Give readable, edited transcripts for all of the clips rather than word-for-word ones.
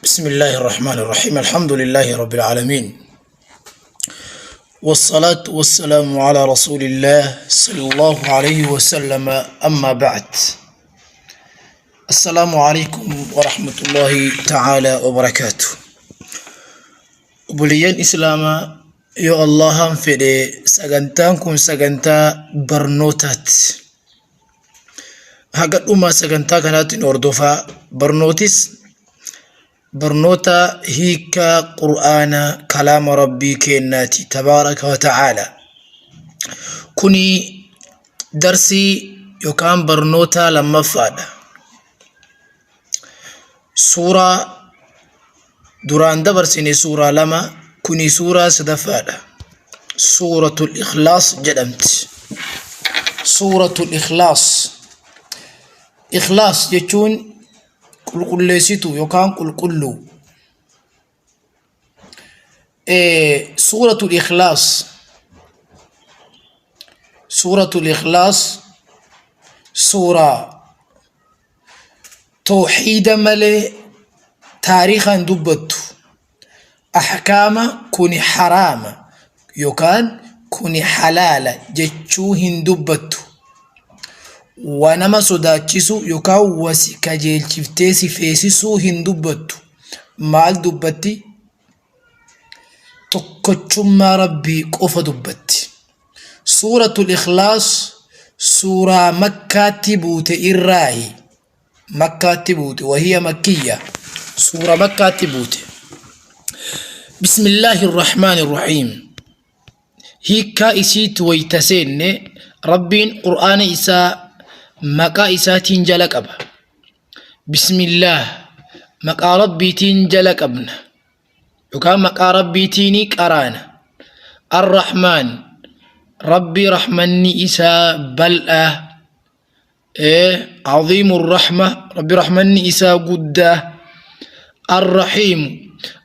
بسم الله الرحمن الرحيم الحمد لله رب العالمين والصلاة والسلام على رسول الله صلى الله عليه وسلم أما بعد السلام عليكم ورحمة الله تعالى وبركاته Obboleeyyan Islaamaa yoo Allahaan fedhe sagantaan kun sagantaa barnootaati. Haga dhuma sagantaa kanaatti nu hordofaa. Barnootis barnoota hiikaa Qur'aana kalaama Rabbii keennaati tabaaraka wa ta'aala. Kuni darsii yookaan barnoota lammaffaadha. Suuraa duraan dabarsine suuraa lama kuni suuraa sadaffaadha. Suuratul Ikhlaas jedhamti. Suuratul Ikhlaas. Ikhlaas jechuun qulqulleessituu yookaan qulqulluu. Suuratul Ikhlaas. Suuratul Ikhlaas suuraa tawxiida malee taariikha hin dubbattu. Ahkaama kuni haraama yookaan kuni halaala jechuu hin dubbattu. Wa nama sodaachisu yookaan wa si kajeelchiftee si feesisuu hin dubbattu. Maal dubbatti? Tokkochummaa Rabbii qofa dubbatti. Suuratul Ikhlaas suuraa Makkaatti buute irraahi. Makkaatti buute wahiya makkiyya. Suura Makkaatti buute. Bismillaahi Rahmaani Rahiim. Hiikkaa isiitti wayta seenne Rabbiin Qur'aana isaa maqaa isaatiin jala qaba. Bismillaah maqaa Rabbiitiin jala qabna. Yookaan maqaa Rabbiitiini qaraana. Ar-Rahmaan Rabbi rahmanni isaa bal'aa. Aziimu rahma Rabbi rahmanni isaa guddaa. Ar-Rahiim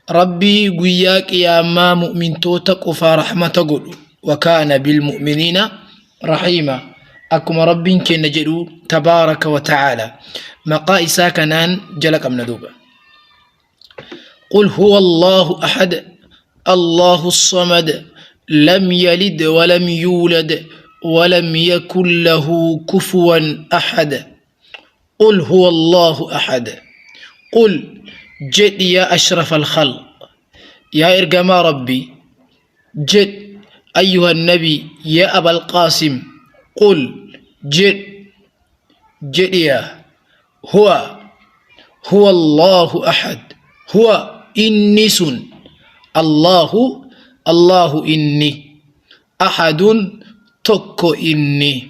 Rabbi guyyaa qiyaamaa mu'mintoota qofaa rahmata godhu. Wakaana bilmu'miniina rahiima. Akkuma Rabbiin keenya jedhu tabaaraka wa ta'aala. Maqaa isaa kanaan jala qabna duuba. قل هو الله أحد الله الصمد لم يلد ولم يولد ولم يكن له كفوا أحد قل هو الله أحد قل جد يا أشرف الخلق يا إرجما ربي جد أيها النبي يا أبا القاسم قل جد جد يا Huwa Huwa Allaahu ahad Huwa inni sun Allaahu Allaahu inni ahadun tokko inni.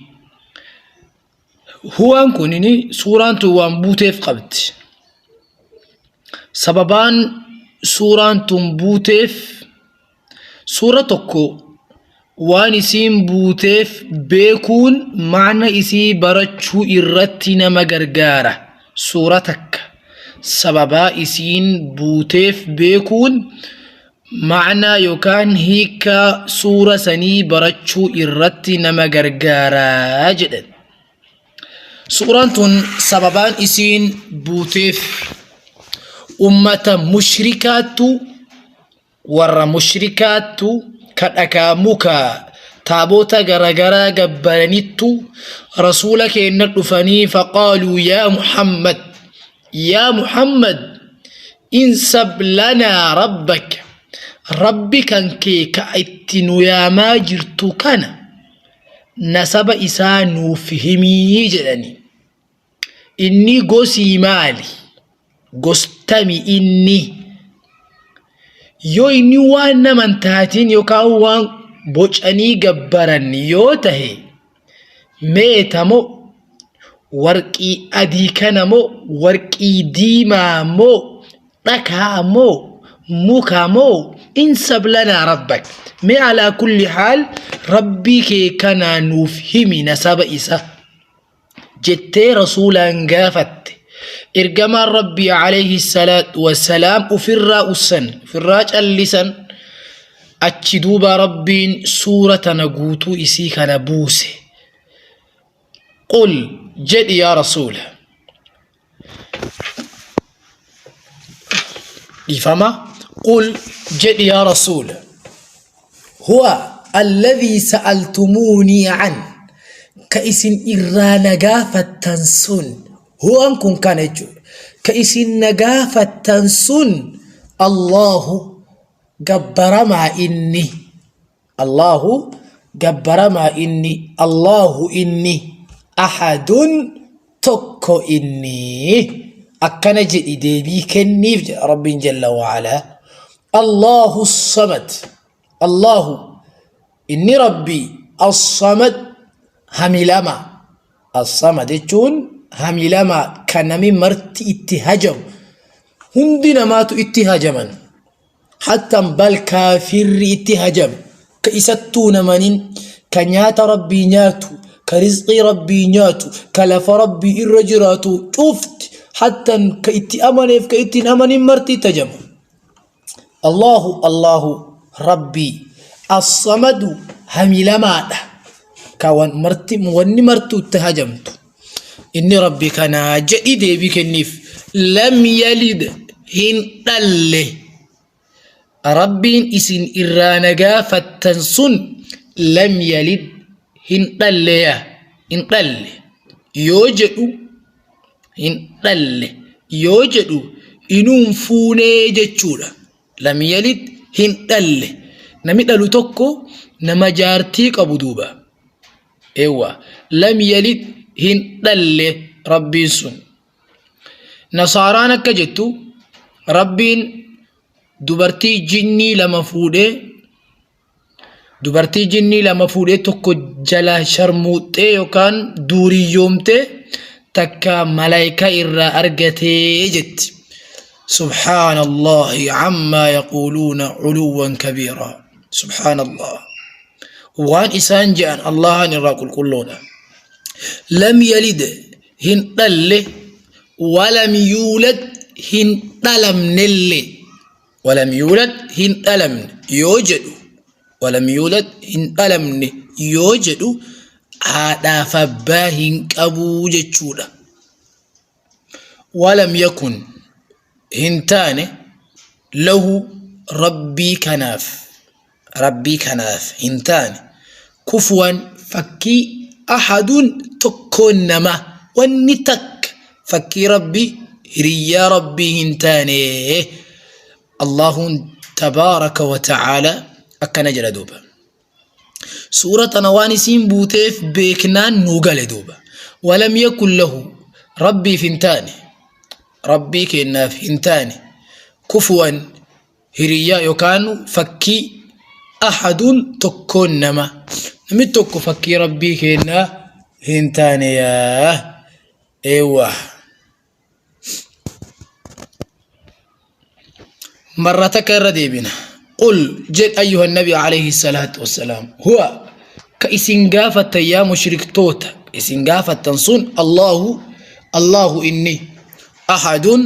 Huwaan kunini suuraan tun waan buuteef qabdi. Sababaan suuraan tun buuteef Suura tokko waan isiin buuteef beekuun ma'na isii barachuu irratti nama gargaara. Suura takka sababaa isiin buuteef beekuun ma'naa yookaan hiikkaa suura sanii barachuu irratti nama gargaara jedhan. Suuraan tun sababaan isiin buuteef ummata mushrikaattu warra mushrikaattu ka dhakaa muka taabota garagaraa gabbaranittu rasuula keenna dhufanii faqaaluu yaa muhammad yaa muhammad insab lanaa rabbak rabbi kan kee ka itti nu yaamaa jirtu kana nasaba isaa nuuf himii jedhani Inni gosii maali? Gostami inni? Yoo inni waan nama hin taatiin yookaan waan bocanii gabbaran yoo tahe meeta moo warqii adii kana moo warqii diimaa moo dhakaa moo muka moo insab lanaa rabbak mee alaa kulli haal rabbii kee kanaa nuuf himi nasaba isa jettee rasuulaan gaafatte. Ergamaan Rabbii alayhi salaatu wassalaam ufirraa ussan, ufirraa callisan achi duuba Rabbiin suura tana guutuu isii kana buuse. Qul jedhi yaa rasuula. Dhiifama. Qul jedhi yaa Rasuula. Huwa alladhii sa'altumuunii an ka isin irraa na gaafattan sun huwan kun kana jechuudha. Ka isin na gaafattan sun Allahu gabbaramaa inni Allahu gabbaramaa inni Allahu inni ahadun tokko inni akkana jedhi deebii kenniif jedha Rabbiin jalla wa'alaa. Allahu samad Allahu inni Rabbii as-samad hamilama as-samad jechuun hamilama kan nami marti itti hajamu hundi namaatu itti hajaman hattan bal kaafirri itti hajame ka isattuu namanin ka nyaata rabbii nyaatu ka rizqii rabbii nyaatu ka lafa rabbii irra jiraatu cufti hattan ka itti amaneef ka itti hin amanin marti itti hajama Allahu Allahu rabbii as-samadu hamilamaadha ka wan marti wanni martuu itti hajamtu inni rabbi kanaa jedhi deebii kenniif lam yalid hin dhalle rabbiin isin irraa na gaafattan sun lam yalid hin dhalle yaa hin dhalle yoo jedhu hin dhalle yoo jedhu inuun fuunee jechuudha lam yalid hin dhalle nami dhalu tokko nama jaartii qabu duuba Eewwa lam yalid hin dhalle rabbiin sun. Nasaaraan akka jettu rabbiin dubartii jinnii lama fuudhee dubartii jinnii lama fuudhee tokko jala sharmuuxxee yookaan duuriyyoomtee takka malaayikaa irraa argatee jetti. Subhaanallahi ammaa yaquuluuna culuwwan kabiiraa. Subhaanallah. Waan isaan je'an Allahan irraa qulqulloodha. Lam yalid hin dhalle walam yuulad hin dhalamnelle walam yuulad hin dhalamne yoo jedhu walam yuulad hin dhalamne yoo jedhu haadhaaf abbaa hin qabuu jechuudha. Walam yakun hin taane lahu rabbii kanaaf rabbii kanaaf hin taane kufuwan fakkii ahadun tokkoon namaa wanni takka fakkii rabbii hiriyyaa rabbii hin taane Allahu tabaaraka wa ta'aala akkana jedha duuba. Suura tana waan isiin buuteef beeknaan nuu gale duuba. Walam yakun lahu rabbiif hin taane rabbii kennaaf hin taane kufuwan hiriyyaa yookaan fakkii ahaduun tokkoon nama namni tokko fakkii rabbii kennaa hin taane yaa eewwa. Marra takka irra deebina. Qul jedh ayyuha nabi alayhi salaatu wassalaam huwa ka isin gaafattan yaa mushriktoota isin gaafattan sun Allahu Allahu inni ahadun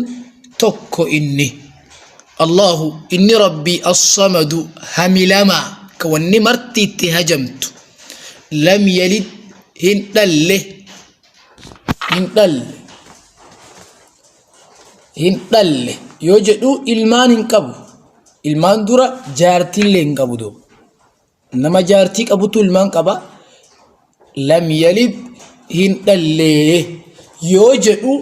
tokko inni Allahu inni rabbii as-samadu hamilamaa ka wanni marti itti hajamtu lam yalid hin dhalle hin dhalle hin dhalle yoo jedhu ilmaan hin qabu ilmaan dura jaartiillee hin qabu duuba nama jaartii qabutu ilmaan qaba lam yalid hin dhalle yoo jedhu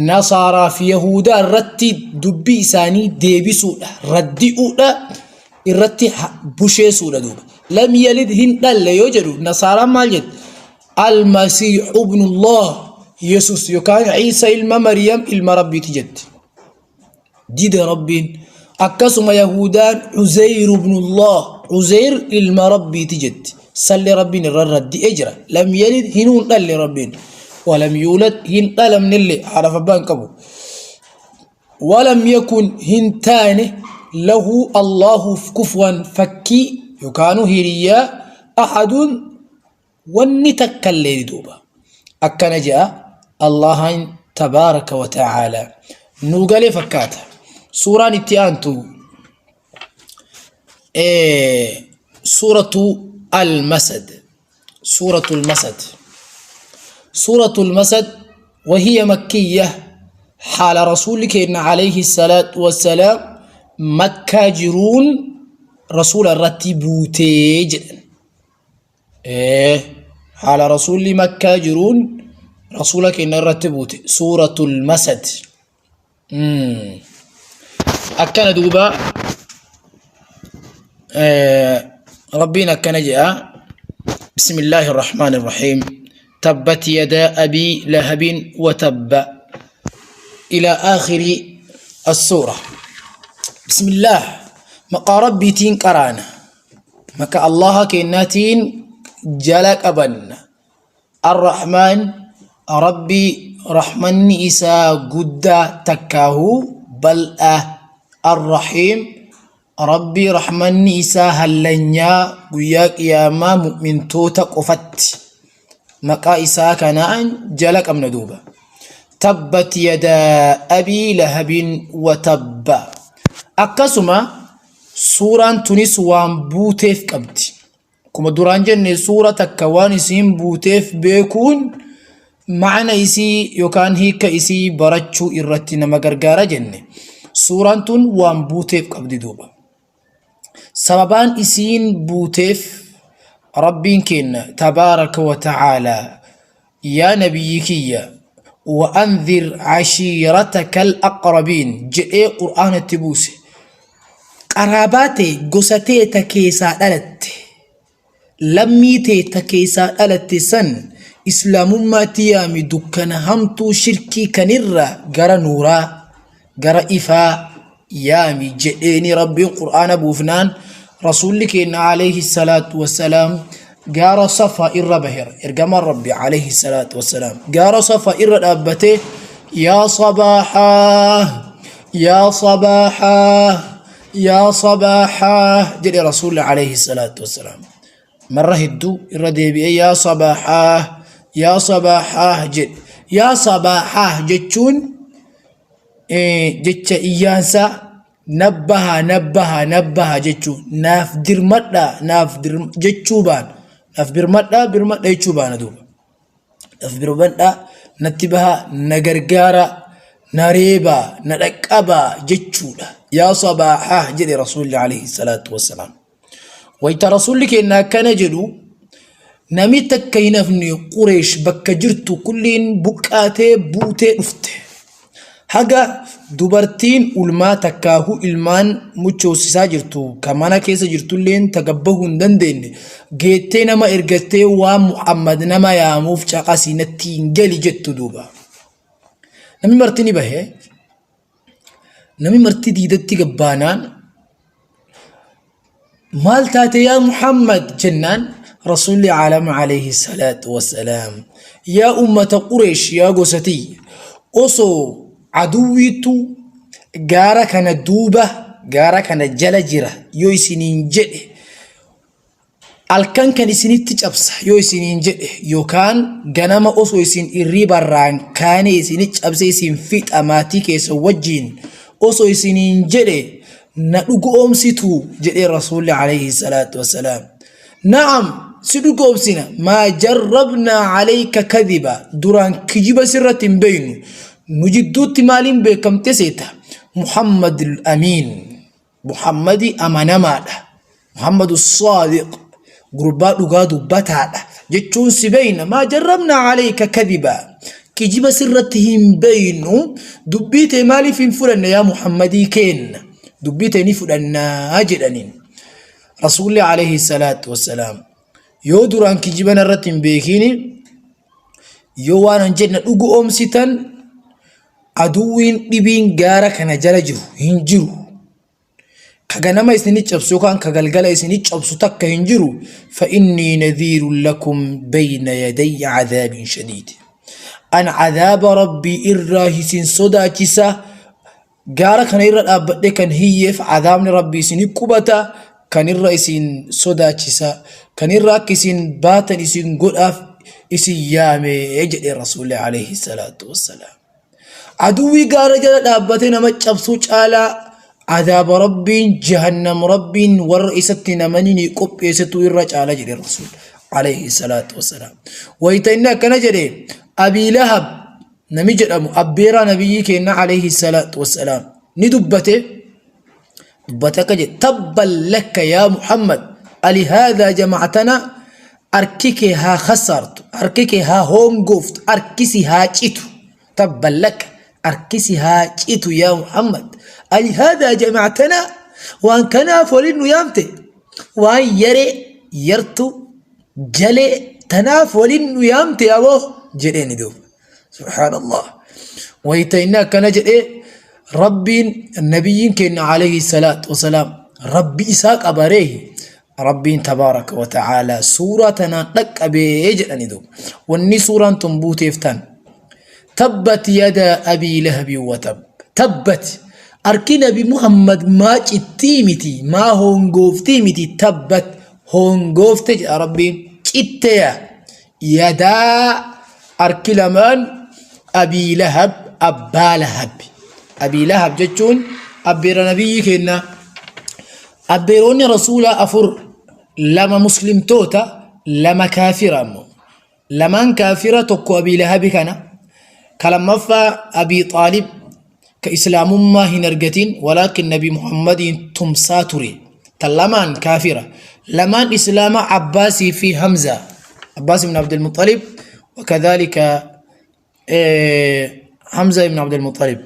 nasaaraa fi yahudaa irratti dubbii isaanii deebisuudha raddi'uudha irratti busheessuudha duuba lam yalid hin dhalle yoo jedhu nasaaraan maal jette Almasiihu ibnullah Yesus yookaan Ciisa ilma Maryam ilma Rabbiiti jetti. Dide Rabbiin. Akkasuma Yahudaan Uzeyr ibnullah Uzeyr ilma Rabbiiti jetti. Salli Rabbiin irra raddi'ee jira. Lam yalid hinuun dhalle Rabbiin. Walam yuulad hin dhalamnillee haadhaaf abbaa hin qabu. Walam yakun hin taane lahu Allahu kufuwan fakkii yookaanuu hiriyyaa ahaduun Wanni takkallee duuba akkana je'a Allahan tabaaraka wa ta'aala nuu galee fakkaata. Suuraan itti aantu suuratu al-masad suuratu al-masad suuratu al-masad وهي مكية حال رسول كينا عليه الصلاة والسلام Makkaa jiruun rasuula irratti buutee jedhan. Haala rasuulli Makkaa jiruun rasuula keenya irratti buute suuratul Masad. Akkana duuba Rabbiin akkana jedha. Bismillaahi irrahmaani irrahiim. Tabbat yadaa abii lahabin wa tabba ilaa aakhiri as-suura. Bismillaah maqaa Rabbiitiin qaraana. Maqaa Allaha keenyaatiin jala qabanna. Ar-Rahmaan Rabbii rahmanni isaa guddaa takkaahu bal'aa. Ar-Rahiim Rabbii rahmanni isaa hallanyaa guyyaa qiyaamaa mu'mintoota qofatti. Maqaa isaa kanaan jala qabna duuba. Tabbat yadaa abii lahabin wa tabba. Akkasuma suuraan tunis waan buuteef qabdi. Akkuma duraan jenne suura takka waan isiin buuteef beekuun ma'ana isii yookaan hiika isii barachuu irratti nama gargaara jenne. Suuraan tun waan buuteef qabdi duuba. Sababaan isiin buuteef Rabbiin keenya tabaaraka wa ta'aalaa yaa nabiyyi kiyya wa anzir ashiirataka al-aqrabiin jedhee qur'aanatti buuse. Qaraabaa tee gosa tee ta keessaa dhalatte lammii tee ta keessaa dhalatte san islaamummaatti yaami dukkana hamtuu shirkii kanirra gara nuuraa gara ifaa yaami jedheeni Rabbiin qur'aana buufnaan rasuulli keenya alayhi salaatu wassalaam gaara safa irra bahera ergamaan Rabbi alayhi salaatu wassalaam gaara safa irra dhaabbatee yaa sabaaxaa yaa sabaaxaa yaa sabaaxaa jedhe rasuulli alayhi salaatu wassalaam marra hedduu irra deebi'ee yaa sabaaxaa yaa sabaaxaa jedhe yaa sabaaxaa jechuun jecha iyyaansaa nabbaha nabbaha nabbaha jechuun naaf dirmadhaa naaf jechuu baana naaf birmadhaa birmadha jechuu baana duuba naaf birmadhaa natti bahaa na gargaara na reebaa na dhaqqabaa jechuudha yaa sabaahaa jedhe rasuulli alayhi salaatu wassalaam. Wayita rasuulli keenya akkana jedhu namni takka hin hafne Qureesh bakka jirtu kulliin buqqaatee buutee dhufte. Haga dubartiin ulmaa takkaahu ilmaan muchoosisaa jirtu ka mana keessa jirtulleen tagabbahuu hin dandeenye geettee nama ergattee waan Muhammad nama yaamuuf caqasii natti hin gali jettu duuba. Namni marti ni bahe. Namni marti diidatti gabbaanaan maal taate yaa Muhammad jennaan rasuulli aalama alayhi salaatu wassalaam yaa ummata Qureesh yaa gosa tiyya osoo aduwwiitu gaara kana duuba gaara kana jala jira yoo isiniin jedhe Halkan kan isinitti cabsa yoo isiniin jedhe yookaan ganama osoo isin irriibarraa hin kaane isini cabsee isin fixa maatii keessan wajjiin osoo isiniin jedhe na dhugoomsitu jedhee rasuulli alayhi salaatu wassalaam. Na'am si dhugoomsina maa jarrabnaa alayka kadhiba duraan kijiba sirratti hin beeynu nu jidduutti maaliin beekamte seeta Muhammad amiin. Muhammadi amanamaadha. Muhammadu saadiq gurbaa dhugaa dubbataadha jechuun si beeyna maa jarrabnaa alayka kadiba kijiba sirratti hin beeynu dubbii tee maaliif hin fudhanne yaa Muhammadii keenna dubbii tee ni fudhannaa jedhaniin. Rasuulli alayhi salaatu wassalaam yoo duraan kijiba narratti hin beekini yoo waan an jedhe dhugu oomsitan Aduwwiin dhibiin gaara kana jala jiru hin jiru. Ka ganama isini cabsu yookaan ka galgala isini cabsu takka hin jiru. Fa innii nadhiirun lakum bayna yadayya cadaabin shadiid. An cadaaba rabbii irraa isin sodaachisa. Gaara kana irra dhaabbadhee kan hiyyeef cadaabni rabbii isini qubata. Kan irra isin sodaachisa. Kan irra akka isin baatan isin godhaaf isin yaame jedhe rasuulli alayhi salaatu wassalaam. Aduwwii gaara jala dhaabbatee nama cabsuu caalaa adaaba rabbiin jahannam rabbiin warra isatti namanii ni qopheessitu irra caala jedhe rasuul alayhi salaatu wassalaam. Wayita inni akkana jedhe Abii Lahab nami jedhamu abbeeraa nabiyyii keenya alayhi salaatu wassalaam ni dubbate. Dubbate akka jedhe tabban lakka yaa Muhammad alihaadhaa jama'atana arki kee haa khasaartu arki kee haa hoongooftu arkisi haa citu tabban lakka arkisi haa citu yaa Muhammad alihaadhaa jama'atana waan kanaaf waliin nu yaamte waan yaree yartu jalee tanaaf waliin nu yaamte aboo jedheeni duuba. Subhaanallah. Wayita inni akkana jedhee Rabbiin nabiyyiin keenya alayhi salaatu wasalaam Rabbi isaa qabaree Rabbiin tabaaraka wa ta'aalaa suuraa tanaan dhaqqabee jedhani duuba. Wanni suuraan tun buuteef tan. Tabbat yadaa abii lahabi wa tab. Tabbat harki nabi Muhammad maa cittii miti maa hongooftii miti tabbat hongoofte jedha Rabbiin citteya. Yadaa harki lamaan Abii Lahab abbaa Lahab. Abii Lahab jechuun abbeera nabiyyi keenna. Abbeeronni rasuulaa afur lama muslimtoota lama kaafira ammoo. Lamaan kaafira tokko Abii Lahabi kana. Ka lammaffaa Abii Xaalib ka islaamummaa hin argatin walaakin nabi Muhammadiin tumsaa ture. Tan lamaan kaafira. Lamaan islaama Abbaasii fi Hamza. Abbaas ibn Abdul Muttalib wakadhalika Hamza ibn Abdul Muttalib.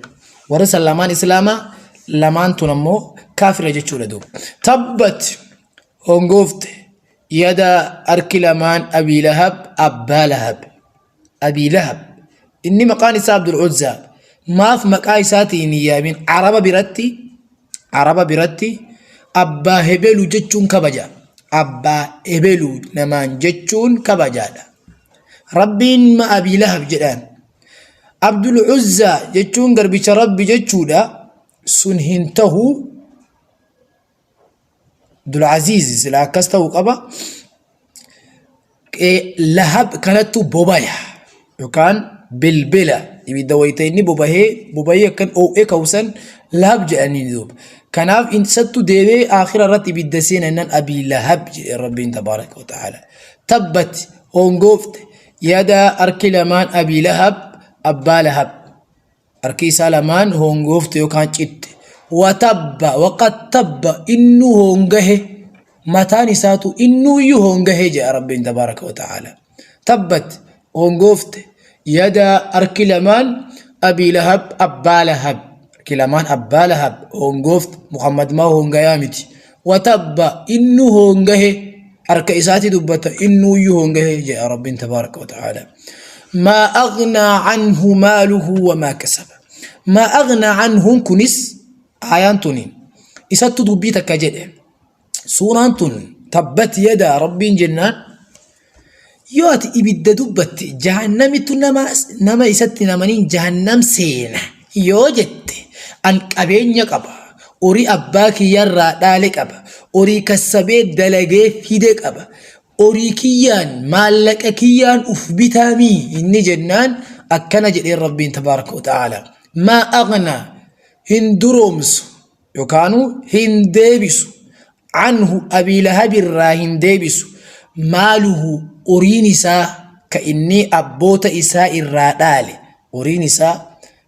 Warri san lamaan islaama lamaan tun ammoo kaafira jechuudha duuba. Tabbat hongoofte yada harki lamaan Abii Lahab Abbaa Lahab. Abii Lahab inni maqaan isaa Abdul Uzzaa maaf maqaa isaatiin hin yaamin Araba biratti Araba biratti abbaa hebelu jechuun kabaja abbaa hebelu namaan jechuun kabajaadha Rabbiin ma Abii Lahab jedhaan Abdul Uzzaa jechuun garbicha Rabbi jechuudha sun hin tahu Abdul Aziz sila akkas ta'uu qaba. Lahab kanattu bobaya yookaan bilbila ibidda wayita inni bobahee bobahee akkan oo'ee ka'u san lahab jedhanii duuba. Kanaaf isattu deebee aakhira irratti ibidda seena innan abii lahab jedhe rabbiin tabaaraka wa ta'aala. Tabbat hongoofte yadaa harki lamaan abii lahab abbaa lahab. Harki isaa lamaan hongoofte yookaan citte. Watabba waqad tabba innuu hongahe mataan isaatu innuuyyuu hongahe jedha Rabbiin tabaaraka wa ta'aala. Tabbat hongoofte yadaa harki lamaan abii lahab abbaa lahab harki lamaan abbaa lahab hongoofte Muhammad maa hongayaa miti. Watabba innuu hongahe harka isaati dubbata innuuyyuu hongahe jedha Rabbiin tabaaraka wa ta'aala. Maa aghnaa anhu maaluhu wamaa kasaba. Maa aghnaa anhuun kunis ayaan tuni isattu dubbii takka jedhe. Suuraan tun tabbat yadaa Rabbiin jennaan yoo ati ibidda dubbatte jahannamitu nama nama isatti namaniin jahannam seena yoo jette an qabeenya qaba horii abbaa kiyyarraa dhaale qaba horii kassabee dalagee fide qaba horii kiyyaan maallaqa kiyyaan uf bitaamii inni jennaan akkana jedheen rabbiin tabaaraka wa ta'aala maa aghnaa hin duroomsu yookaanuu hin deebisu anhu abii lahabirraa hin deebisu maaluhu horiin isaa ka inni abboota isaa irraa dhaale horiin isaa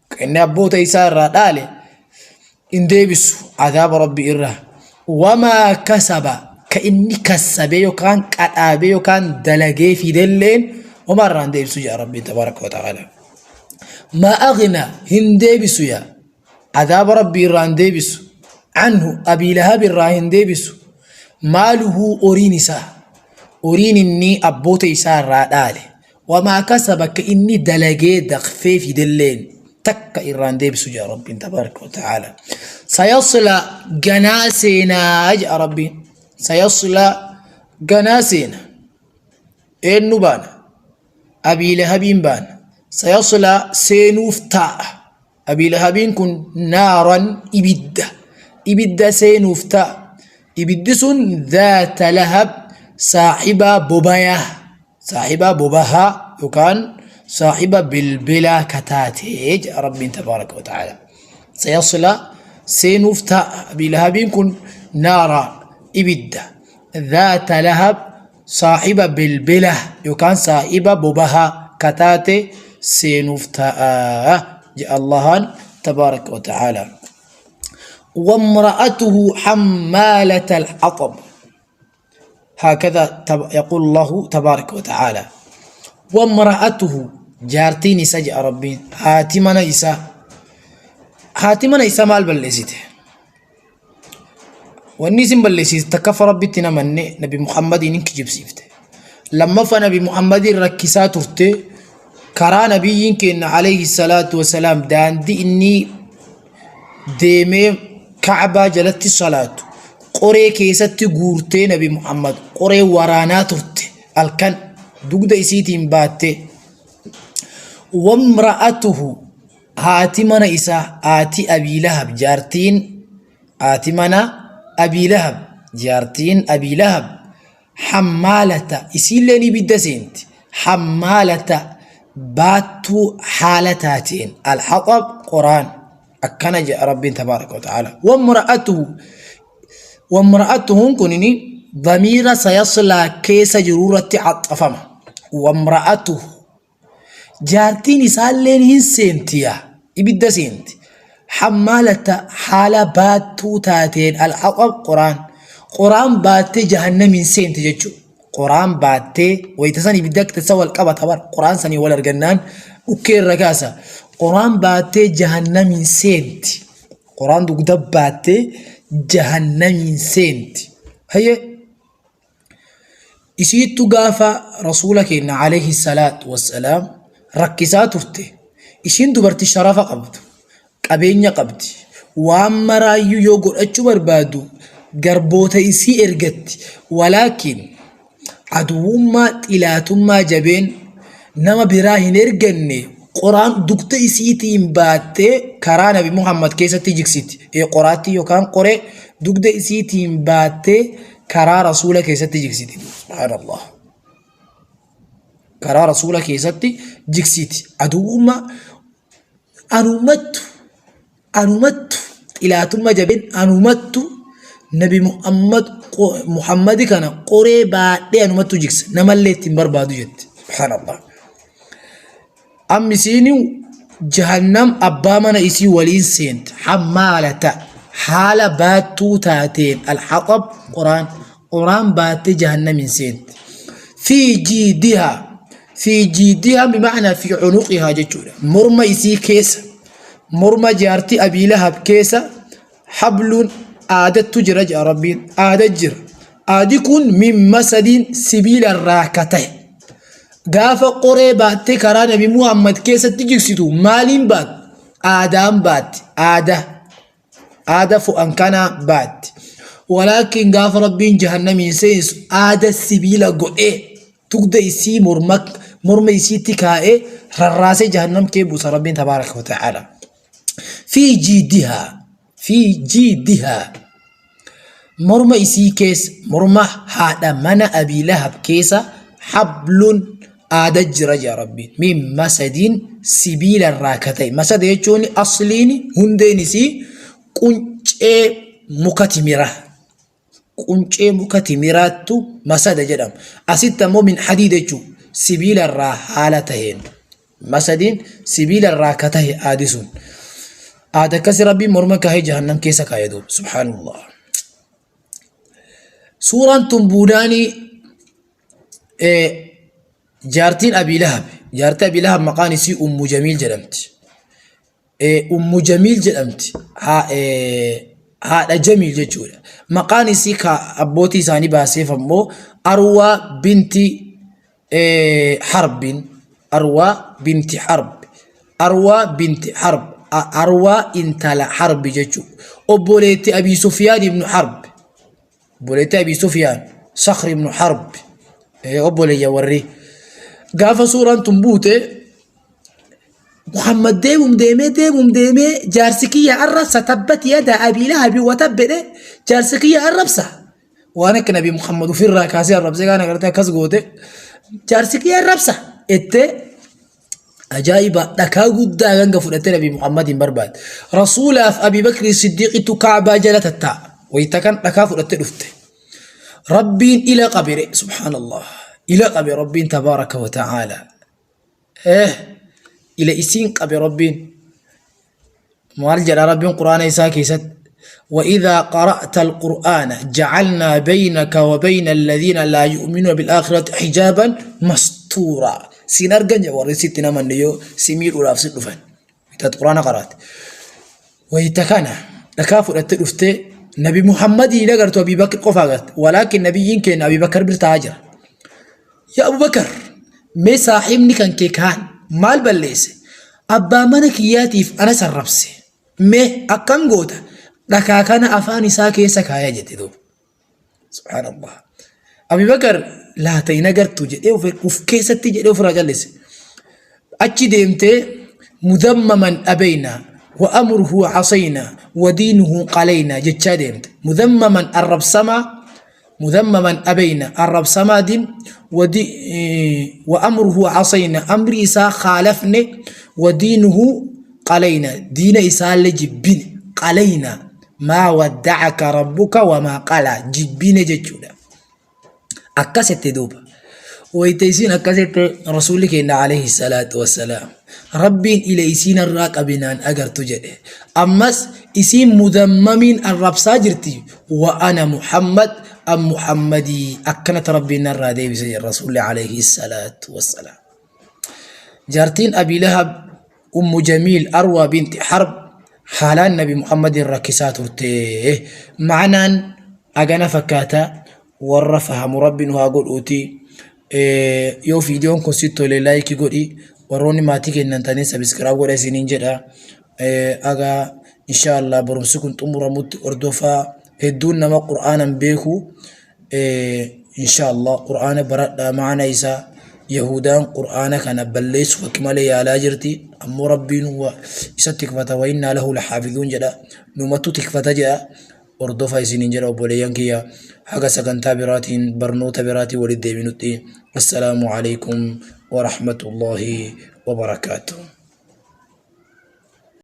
ka inni abboota isaa irraa dhaale hin deebisu adaaba rabbi irraa wamaa kasaba ka inni kassabee yookaan qadhaabee yookaan dalagee fidelleen homaa irraa hin deebisu jedha rabbiin tabaaraka wa ta'aala maa aghnaa hin deebisu yaa Adaaba Rabbii irraa hin deebisu. Anhu Abii Lahab irraa hin deebisu. Maaluhu horiin isaa. Horiin inni abboota isaa irraa dhaale. Wamaa kasaba ka inni dalagee daqfee fidelleen takka irraa hin deebisu jedha Rabbiin tabaaraka wa ta'aala. Sayasla ganaa seenaa jedha Rabbiin. Sayasla ganaa seena. Eenyu baana? Abii Lahabiin baana. Sayasla seenuuf taa'a. Abii Lahabiin kun naaran ibidda ibidda seenuuf ta'a. Ibiddi sun zaata lahab saaxiba bobayaa saaxiba bobahaa yookaan saaxiba bilbilaa kataatee jedha Rabbiin tabaaraka wa ta'aala. Sayasla seenuuf ta'a. Abii Lahabiin kun naara ibidda zaata lahab saahiba bilbila yookaan saahiba bobahaa kataate seenuuf ta'a jedha Allahaan tabaaraka wa ta'aala. Wamra'atuhu hammaalata al-haxab. Haakadha yaquulu Allahu tabaaraka wa ta'aala. Wamra'atuhu jaartiin isa jedha Rabbiin haati mana isaa. Haati mana isaa maal balleessite? Wanni isin balleessite takkaffa Rabbitti hin amanne Nabi Muhammadiin hin kijibsiifte. Lammaffa Nabi Muhammadiin rakkisaa turte karaa nabiyyiin keenya alayhi salaatu wasalaam daandii inni deemee Ka'baa jalatti salaatu qoree keessatti guurtee Nabi Muhammad qoree waraanaa turte halkan dugda isiitiin baattee. Wamra'atuhu haati mana isaa haati Abii Lahab jaartiin haati mana Abii Lahab jaartiin Abii Lahab hammaalata isiilleen ibidda seenti hammaalata baattuu haala taateen alhaxab qoraan akkana jedha Rabbiin tabaaraka wa ta'aala wamra'atuhu wamra'atuhuun kunini damiira sayaslaa keessa jiru irratti axxafama wamra'atuhu Jaartiin isaalleen hin seentiya ibidda seenti. Hammaalata haala baattuu taateen alhaxab qoraan. Qoraan baattee jahannamiin seenti jechuudha. Qoraan baattee wayita san ibidda keessa wal qabata bar qoraan sanii wal argannaan dhukkee irra kaasa. Qoraan baattee jahannamiin seenti. Qoraan dugda baattee jahannamiin seenti. Hayyee. Isiittu gaafa Rasuula keenna alayhi salaatu wassalaam rakkisaa turte. Isiin dubarti sharafa qabdu, qabeenya qabdi. Waan maraayyuu yoo godhachuu barbaadu garboota isii ergatti. Walaakin aduwwummaa xilaatummaa jabeen nama biraa hin erganne qoraan dugda isiitiin baattee karaa Nabi Muhammad keessatti jigsiti. Qoraattii yookaan qoree dugda isiitiin baattee karaa rasuula keessatti jigsiti. Subhaanallah. Karaa rasuula keessatti jigsiti. Aduwwummaa anumattu anumattu xilaatummaa jabeen anumattu nabi Muhammad Muhammadi kana qoree baadhee anumattu jigsa namallee ittiin barbaadu jetti. Subhaanallah. Amma isiin jahannam abbaa mana isii waliin seente hammaalata haala baattuu taateen alhaxab qoraan qoraan baattee jahannamiin seente. Fi jiidihaa fi jiidihaa bima'anaa fi cunuqihaa jechuudha. Morma isii keessa morma jaartii Abii Lahab keessa habluun aadattu jira jedha Rabbiin aada jira. Aadi kun min masadiin sibiila irraa ka ta'e. Gaafa qoree baattee karaa Nabi Muhammad keessatti jigsitu maaliin baatti? Aadaan baatti. Aada. Aada fo'an kanaa baatti. Walaakin gaafa Rabbiin jahannamiin seensu aada sibiila godhee dugda isii morma morma isiitti kaa'ee rarraasee jahannam kee buusa Rabbiin tabaaraka wa ta'aala. Fi jiidihaa fi jiidihaa morma isii keessa morma haadha mana Abii Lahab keessa hablun aada jira jaa Rabbiin min masadiin sibiila irraa ka ta'e masada jechuun asliin hundeen isii quncee muka timiraa quncee muka timiraattu masada jedhama. Asitti ammoo min hadiid jechuun sibiila irraa haala taheen. Masadiin sibiila irraa ka tahe aadi sun. Aada akkasi Rabbiin morma kaahee jahannam keessa kaa'e duuba. Subhaanallah. Suuraan tun buudaanii jaartiin Abii Lahab. Jaartii Abii Lahab maqaan isii Ummu Jamiil jedhamti. Ummu Jamiil jedhamti. Haadha Jamiil jechuudha. Maqaan isii ka abbootii isaanii baaseef ammoo Arwaa binti Harbin. Arwaa binti Harb. Arwaa binti Harb. Arwaa intala Harbi jechuudha. Obboleetti Abii Sufyaan ibnu Harb. Obboleetti Abii Sufyaan Sakhr ibnu Harb. Obboleeyya warri. Gaafa suuraan tun buute Muhammad deemum deemee deemum deemee jaarsi kiyya arrabsa tabbati yada abii lahabi watab jedhe jaarsi kiyya arrabsa. Waan akka nabi Muhammad ofirraa kaasee arrabsee kaan agartee akkas goote jaarsi kiyya arrabsa jettee ajaa'iba dhakaa guddaa ganga fudhattee nabi Muhammad hin barbaade. Rasuulaaf Abii Bakrii Siddiiqitu Kaabaa jala tattaa'a. Wayita kan dhakaa fudhattee dhufte. Rabbiin ila qabire subhaanallah ila qabe Rabbiin tabaaraka wa ta'aala. Eh ila isiin qabe Rabbiin. Maal jedha Rabbiin Qur'aana isaa keessatti? وإذا قرأت القرآن جعلنا بينك وبين الذين لا يؤمنون بالآخرة حجابا مستورا. Sin argan jedha warri sitti namanne yoo si miidhuudhaaf si dhufan. Wayita Qur'aana qaraate. Wayita kana dhakaa fudhattee dhuftee Nabi Muhammad hin agartu, Abii Bakr qofa agarte. Walaakin nabiyyiin keenya Abii Bakr bira taa'aa jira. Yaa Abu Bakr, mee saahibni kan kee kaan maal balleesse? Abbaa mana kiyyaatiif ana sarrabse. Mee akkam goota? Dhakaa kana afaan isaa keessa kaaya jette duuba. Subhaanallah. Abi Bakar laata hin agartu jedhee of keessatti jedhee ofirraa callise. Achi deemtee mudammaman abayna wa amruhu asayna wa diinuhu qalayna jechaa deemte. Mudammaman arrabsamaa, mudammaman abayna arrabsamaa din wa amruhu asayna amri isaa khaalafne, wa diinuhu qalayna diina isaallee jibbine, qalayna maa wadda'aka rabbuka wamaa qalaa jibbine jechuudha. Akkasitti duuba. Wayita isiin akkasitti rasuulli keenya alayhi salaatu wassalaam rabbiin ila isiin irraa qabinaan agartu jedhe. Ammas isiin mudammamiin arrabsaa jirti. Wa ana Muhammad an Muhammadii akkanatti rabbiin narraa deebise jedhe rasuulli alayhi salaatu wassalaam. Jaartiin Abii Lahab Ummu Jamiil Arwaa binti Harb haalaan Nabi Muhammadiin rakkisaa turte. Ma'anaan agana fakkaata, warra fahamu Rabbi nu haa godhuuti. Yoo viidiyoon kun sitti tole like godhi, warroonni maatii kennan ta'anii subscribe godha isiniin jedha. Aga insha Allah barumsi kun xumuramutti hordofaa, hedduun nama Qur'aanan beeku. Insha Allah Qur'aana baradhaa, ma'ana isaa. Yahudaan Qur'aana kana balleessuuf akka malee yaalaa jirti, ammoo Rabbiin isa tikfata, wa innaa lahu lahaafizuun jedha, numattu tikfata jedha. Hordofa isiniin jedha obboleeyyan kiyya, haga sagantaa biraatiin barnoota biraatiin walitti deebinutti, assalaamu alaikum wa rahmatullahi wa barakaatuh.